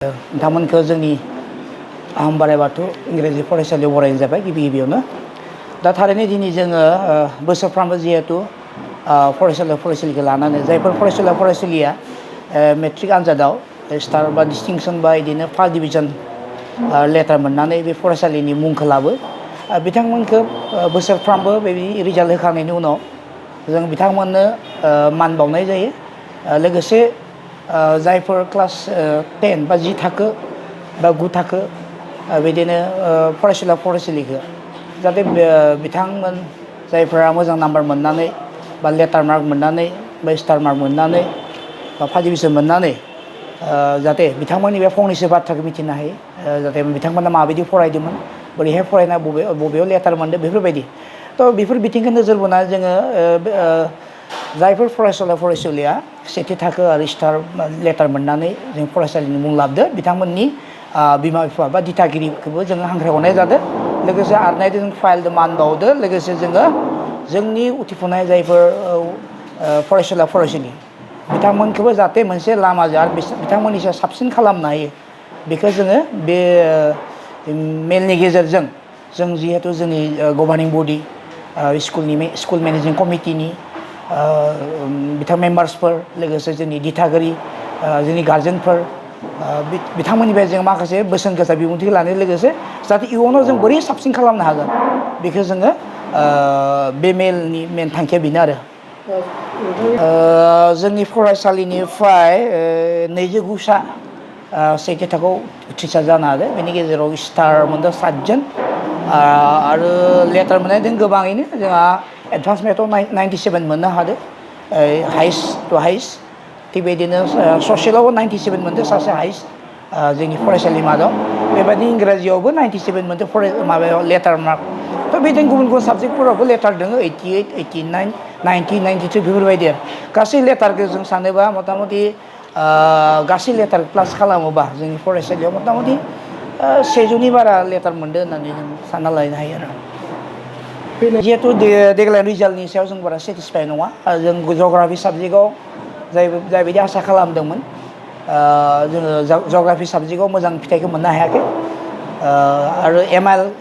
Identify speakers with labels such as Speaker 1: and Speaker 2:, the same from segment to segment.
Speaker 1: नोंथांमोनखौ जोंनि आहम बोराइ बाथौ इंराजि फरायसालियाव बरायनाय जाबाय गिबियावनो दा थारैनो दिनै जोङो बोसोरफ्रामबो जिहेतु फरायसालिखौ लानानै जायफोर फरायसालिया मेट्रिक आनजादाव स्टार बा डिस्टिंसन बा बिदिनो फार्स्ट डिभिजन लेटार मोननानै बे फरायसालिनि मुंखौ लाबो बिथांमोनखौ बोसोरफ्रामबो बेबायदि रिजाल्ट होखांनायनि उनाव जों बिथांमोननो मान बावनाय जायो लोगोसे जायफोर क्लास 10 बा 10 थाखो बा 9 थाखो बिदिनो फरायसालिखौ जाहाथे बिथांमोन जायफोरा मोजां नाम्बार मोननानै बा लेटार मार्क मोननानै बा स्टार मार्क मोननानै बा फार्स्ट डिभिजन मोननानै जाहाथे बिथांमोननि बे फंनैसो बाथ्राखौ मिथिनो हायो जाहाथे बिथांमोना माबायदि फरायदोंमोन बोरैहाय फरायना बबेयाव लेटार मोनदों बेफोरबायदि थ' बेफोर बिथिंखौ नोजोर बोना जोङो जायफोर फरायसालिया सेथि थाखो आरो स्टार लेटार मोननानै जों फरायसालिनि मुं लाबोदो बिथांमोननि बिमा बिफा बा दिथागिरिखौबो जोङो हांख्रायहरनाय जादों लोगोसे आरनायजों जों फाइलजों मान बावदो लोगोसे जोङो जोंनि उथिफुनाय जायफोर फरायसालि बिथांमोनखौबो जाहाथे मोनसे लामाजों आरो बिथांमोननि सायाव साबसिन खालामनो हायो बेखौ जोङो बे मेलनि गेजेरजों जों जिहेतु जोंनि गभार्निं बडि स्कुल मेनेजिं कमिटिनि बिथां मेम्बार्सफोर लोगोसे जोंनि दिथागिरि जोंनि गार्जेनफोर बिथांमोननिफ्राय जों माखासे बोसोन गोसा बिबुंथि लानाय लोगोसे जाहाथे इयुनाव जों बोरै साबसिन खालामनो हागोन बेखौ जोङो बे मेलनि मेन थांखिया बेनो आरो जोंनि फरायसालिनिफ्राय 29सा सेथि थाखोआव उथ्रिसार जानो हादों बेनि गेजेराव स्टार मोनदों 7 जन आरो लेटार मोननाय दं गोबाङैनो जोंहा एडभान्स मेथआव 97 मोननो हादों हाइस्ट थिग बेदिनो ससियेलावबो 97 मोनदों सासे हाइस्ट जोंनि फरायसालि मादाव बेबायदि इंराजियावबो 97 मोनदों माबायाव लेटार मार्क थ' बिदिनो गुबुन साबजेक्टफोरावबो लेटार दङ 88 89 90 92 बेफोरबायदि गासै लेटारखौ जों सानोबा मथा मथि गासै लेटार प्लास खालामोबा जोंनि फरायसालियाव मथा मथि 100 नि बारा लेटार मोनदों होननानै जों सानना लानो हायो आरो जिहेतु देग्लाय रिजाल्टनि सायाव जों बारा सेटिसफाइ नङा जों जग्राफि साबजेक्टआव जायबायदि आसा खालामदोंमोन जोङो जग्राफि साबजेक्टआव मोजां फिथाइखौ मोननो हायाखै आरो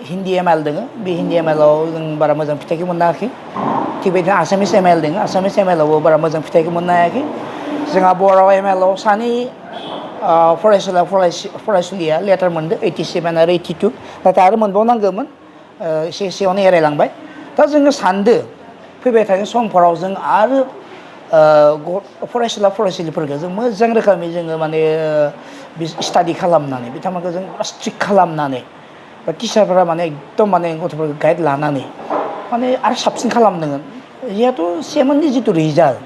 Speaker 1: हिन्दी एमआइएल दङ बे हिन्दी एमआइएलआव जों बारा मोजां फिथाइखौ मोननो हायाखै थिग बेदिनो आसामिस एमआइएल दङ आसामिस एमआइएलआवबो बारा मोजां फिथाइखौ मोननो हायाखै जोंहा बर' एमआइएलआव सानै फरायसुलिया लेटार मोनदों 87 आरो 82 नाथाय आरो मोनबावनांगौमोन एसेयावनो एरायलांबाय दा जोङो सानदो फैबाय थानाय समफोराव जों आरो फरायसालिफोरखौ जों मोजां रोखोमै जोङो माने स्टाडि खालामनानै बिथांमोनखौ जों स्ट्रिक्ट खालामनानै बा टिचारफोरा माने एकदम माने गथ'फोरखौ गाइड लानानै माने आरो साबसिन खालामनांगोन जिहेथु सेमोननि जिथु रिजाल्ट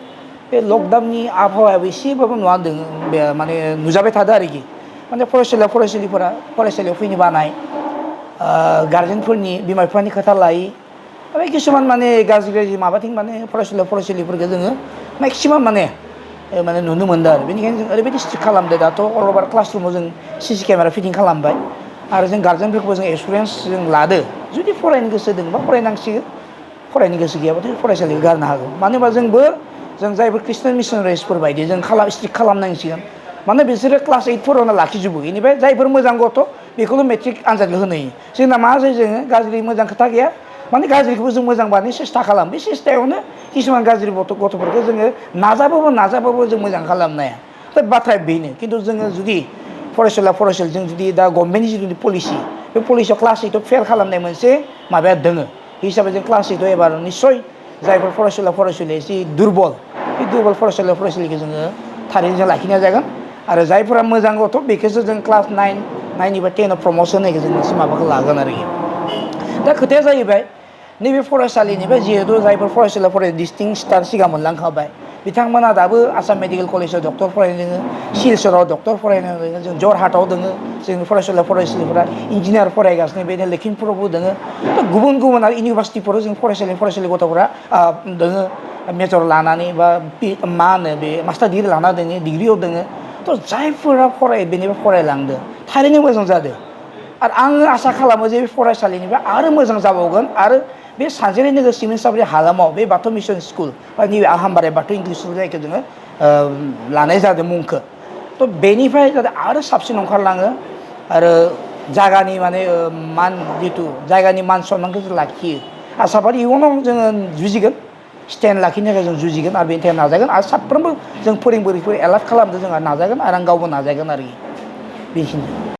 Speaker 1: बे लकडाउननि आबहावायाबो एसेबाबो नुवादों बे माने नुजाबाय थादों आरोखि माने फरायसालिफोरा फरायसालियाव फैनो बानाय गार्जेनफोरनि बिमा बिफानि खोथा लायै आरो किसुमान माने गाज्रि माबाथिं माने फरायसालिफोरखौ जोङो मेक्सिमाम माने नुनो मोनदों आरो बेनिखायनो जों ओरैबायदि स्ट्रिक्ट खालामदों दाथ' अल अभार क्लासरुमाव जों सिसि केमेरा फिटिं खालामबाय आरो जों गार्जेनफोरखौबो जों एक्सपिरियेन्स जों लादो जुदि फरायनो गोसो दंबा फरायनांसिगोन फरायनो गोसो गैयाबाथ' फरायसालिखौ गारनो हागौ मानो होनबा जों जायफोर ख्रिस्टियान मिसनारिसफोर बायदि जों स्ट्रिक्ट खालामनांसिगोन माने बिसोरो क्लास 8फोरावनो लाखिजोबो बेनिफ्राय जायफोर मोजां गथ' बेखौल' मेट्रिक आनजादखौ होनो हायो जोंना मा जायो जोङो गाज्रि मोजां खोथा गैया माने गाज्रिखौबो जों मोजां बानायनो सेस्था खालाम बे सेस्थायावनो किसुमान गाज्रि गथ'फोरखौ जोङो नाजाबाबो जों मोजां खालामनो हाया दा बाथ्राया बेनो खिन्थु जोङो जुदि फरायसालिजों जुदि दा गभर्नमेन्टनि जिथु पलिसि बे पलिसियाव क्लास 8आव फेल खालामनाय मोनसे माबाया दोङो हिसाबै जों क्लास 8आव एबार निस्सय जायफोर फरायसालिया एसे दुरबल बे दुरबल फरायसालिखौ जोङो थारैनो जों लाखिनाय जागोन आरो जायफोरा मोजां गथ' बेखौसो जों क्लास 9 निफ्राय 10आव प्रमसन होनायखौ जों मोनसे माबाखौ लागोन आरोखि दा खोथाया जाहैबाय नैबे फरायसालिनिफ्राय जिहेतु जायफोर फरायसालिफोरा डिस्टिं स्टार सिगां मोनलांखाबाय बिथांमोना दाबो आसाम मेडिकेल कलेजाव डक्टर फरायनो दोङो सिलचराव डक्टर फरायनो दोङो जों जरहाटआव दोङो जोंनि फरायसालिफोरा इन्जिनियार फरायगासिनो बेनो लखिमपुरावबो दोङो गुबुन आरो इउनिभारसिटिफोराव जों फरायसालि गथ'फोरा दोङो मेजर लानानै बा मा होनो बे मास्टार डिग्रि लाना दोङो डिग्रियाव दोङो थ' जायफोरा बेनिफ्राय फरायलांदों थारैनो मोजां जादों आरो आङो आसा खालामो जे बे फरायसालिनिफ्राय आरो मोजां जाबावगोन आरो बे सानजेरि नोगोर सिमेन्ट हालामाव बे बाथौ मिसन स्कुल बा नैबे आहम बोराइ बाथौ इंलिस स्कुल जायखौ जोङो लानाय जादों मुंखौ थ' थ' बेनिफ्राय जाहाथे आरो साबसिन ओंखारलाङो आरो जायगानि माने मान जिथु जायगानि मान सनमानखौ जों लाखियो आसा फारियो इयुनाव जोङो जुजिगोन स्टेन्ड लाखिनो थाखाय जों जुजिगोन आरो बेनि थाखाय नाजागोन आरो साफ्रोमबो जों फोरोंगिरिफोर एलार्ट खालामनो जोंहा नाजागोन आरो आं गावबो नाजागोन आरोखि बेखिनि